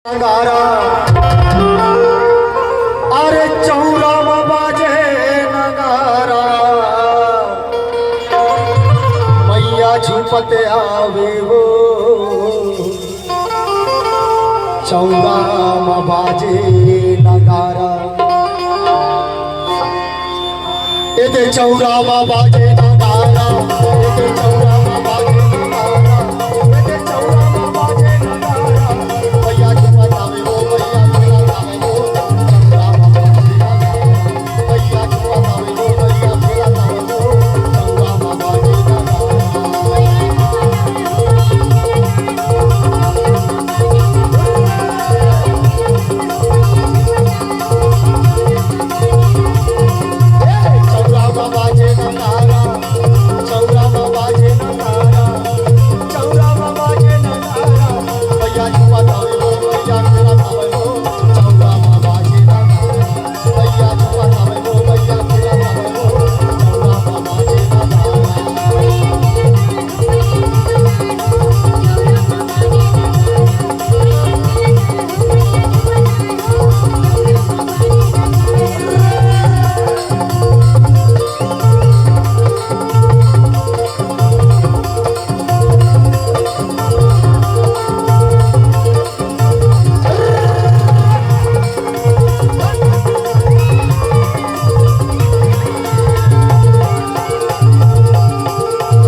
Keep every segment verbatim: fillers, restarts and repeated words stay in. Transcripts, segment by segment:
नगारा, अरे चौरा म बाजे नगारा, मैया झूपत आवे वो। चौरा म बाजे नगारा, एदे चौरा म बाजे नगारा, एदे चौरा म बाजे नगारा, एदे चौरा म बाजे नगारा। भैया झूमत आवे हो, भैया झूमत आवे हो, चौरा म बाजे नगारा। भैया झूमत आवे हो, भैया झूमत आवे हो, चौरा म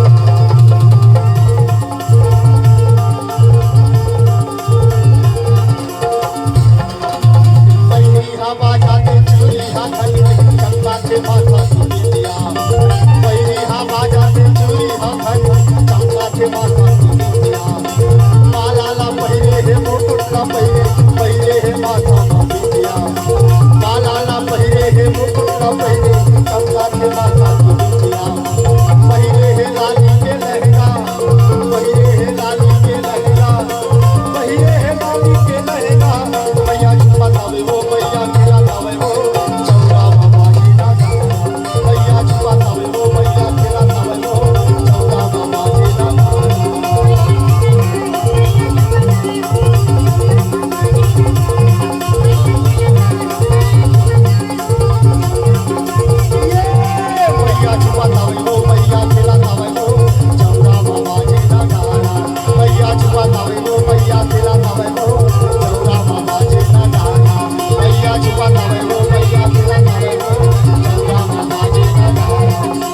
बाजे नगारा।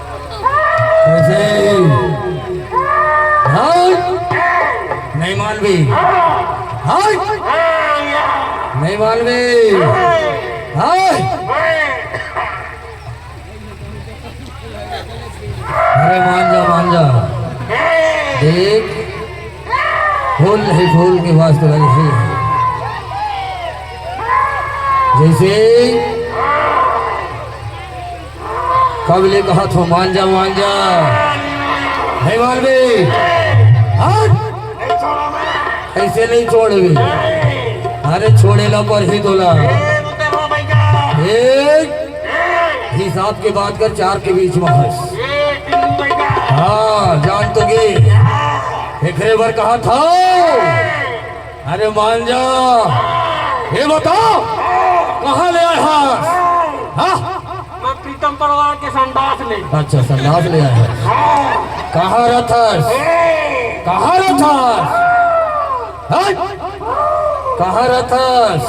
कैसे? हाँ? नहीं मानबे? हाँ? नहीं मानबे? हाँ? अरे मान जा, मान जा। देख, फूल नहीं, फूल के वास्ते लगे ही। जैसे कब ले कहा थो, मान जा, मान जा। नहीं मानबे? हाँ? ऐसे नहीं छोड़बे। अरे छोड़े ला पर ही तोला। ए, हिसाब के बात कर, चार के बीच में हंस। हाँ, जान तो गे। एकरे बर कहा थो। अरे मान जा। ये बता, कहाँ ले आए हस? हाँ? मैं प्रीतम परिवार के संडास ले। अच्छा, संडास ले आए हस। कहाँ रहत हस? कहाँ रहत हस? हाँ? कहाँ रहत हस?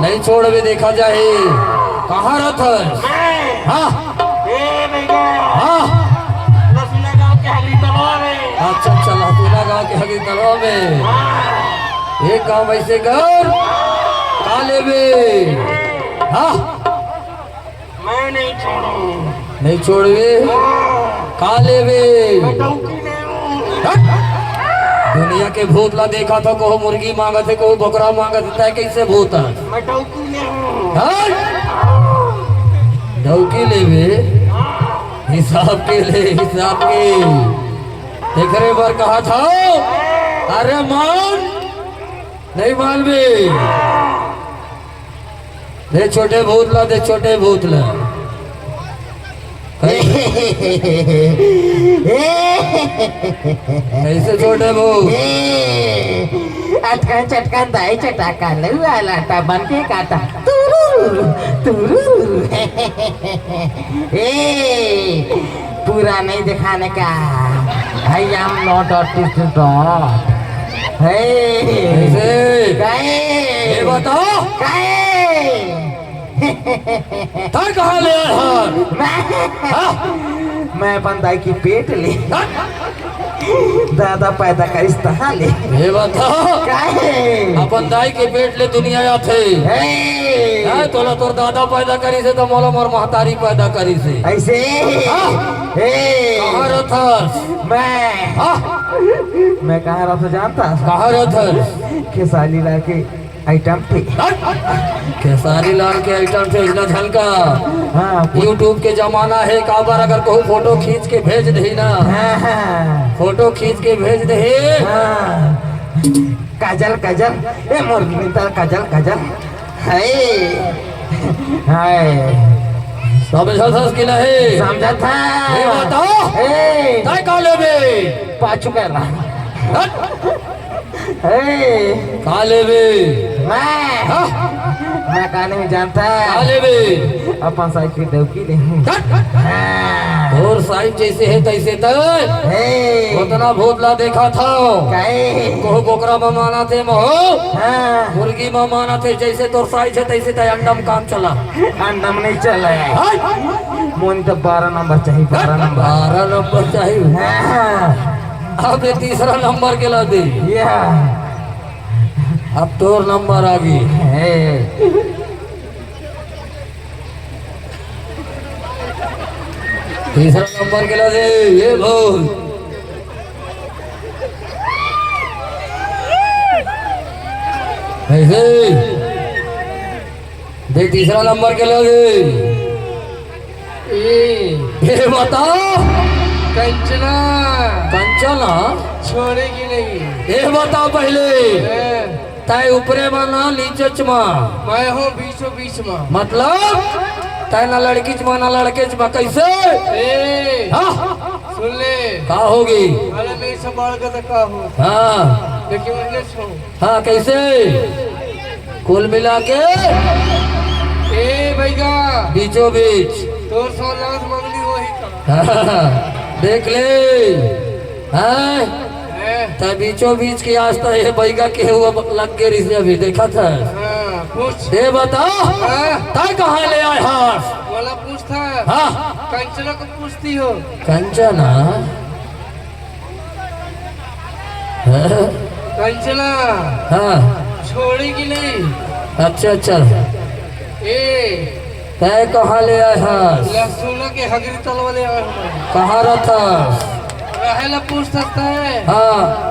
नहीं छोड़बे, देखा जाही। कहाँ रहत हस? हाँ? ए भैया। हाँ? लसुना गांव के हगरी तलवा में। अच्छा, अच्छा, लसुना गांव के हगरी तलवा में। हाँ। एक काम ऐसे कर, का लेबे? हाँ? मैं नहीं छोड़ूं। नहीं छोड़बे? हाँ। का लेबे? मैं डौकी ले हूँ। हट! दुनिया के भूत ला देखा थो, कहूँ मुर्गी मांगत हे, कहूँ बोकरा मांगत हे, तैं कैसे भूत हस? मैं डौकी ले हूँ। हट! डौकी लेबे? हाँ। हिसाब के ले, हिसाब के। तेकरे बर कहा था, अरे मान, नहीं मानबे। दे छोटे भूत ला, दे छोटे भूत ला। कैसे छोटे भूत? अटकन चटकन दाई चटाका लउआ लाटा बन के काटा। तुरुरु, तुरुरु। ए, पूरा नहीं दिखाने का। I am not artist dog। हे। कैसे? काहे? ये बताओ। काहे? तै कहाँ ले आए हस? मैं, हाँ? मैं अपन दाई के पेट ले। हाँ? दादा पैदा करिस तहाँ ले। ये बताओ। काहे? अपन दाई के पेट ले दुनिया आथे। हे। हाँ, तोला तोर दादा पैदा करिस हे, त मोला मोर महतारी पैदा करिस हे। ऐसे? हाँ? हे। कहाँ रथस? मैं। हाँ? मैं कहाँ रथस जानता? कहाँ रथस? खेसारी लाल के आइटम थे। खेसारी लाल के आइटम थे, इतना झन का। हाँ, पु- YouTube के जमाना हे, काबर अगर कहूँ फोटो खींच के भेज दही ना। हाँ, हाँ। फोटो खींच के भेज दही। हाँ। काजल, काजल, ए मोर मिंता काजल, काजल। हाय। हाय। समझत हस कि नहीं? समझत हस। ये बताओ। ए। तै का लेबे? पाछू कर रहा। हट। ए। का लेबे? मैं। हाँ? मैं का नहीं जानता। का लेबे? अपन साइज के डौकी ले। हट। हाँ। तोर साइज जैसे हे तैसे तै। ए। उतना भूत ला देखा था। काहे? कोहू बोकरा म मानथे महूँ। हाँ। मुर्गी म मानथे, जैसे तोर साइज हे तैसे तै अंडा म काम चला। अंडा म नहीं चला। हाँ। मोन तो बारह नंबर चाहिए, बारह नंबर। बारह नंबर चाहिए। हाँ। अब ये तीसरा नंबर के ला दे। या। अब तोर नंबर आ गई। हे। तीसरा नंबर के ला दे, ये बोल। ऐसे। दे, तीसरा नंबर के ला दे। ए। ये बता। कंचना। कंचना? छोड़ेगी नहीं। ये बता पहले। ए। तै ऊपरे मा ना, नीचे मा? मैं हूँ बीचों बीच मा। मतलब? तै ना लड़की मा, ना लड़के मा, कैसे? ए। हाँ? सुन ले। का होगी? अरे नहीं संभाल के तो का हो? हाँ। लेकिन मैंने छो। हाँ, कैसे? कुल मिला के? ए भैया। बीचों बीच। तोर सौ लाख मंगली वही का। हाँ, देख ले। हाँ? हैं? तै बीचों बीच के आज तो ये बैगा के हुआ लग के रिश्ते अभी देखा था। हाँ, पूछ। ये बता, हाँ? तै कहाँ ले आए हस? वाला पूछता। हाँ। कंचना को पूछती हो। कंचना? हाँ? कंचना। हाँ। छोड़ेगी नहीं। अच्छा, अच्छा। ए। तै कहाँ ले आए हस? लहसुना के हगरी तलवा ले आए हूँ। कहाँ रहता? रहे ला पूछ सकता है। हाँ।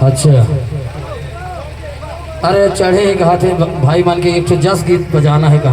अच्छा। अरे चढ़े एक हाथे भाई मन के एक ठो जस गीत बजाना है।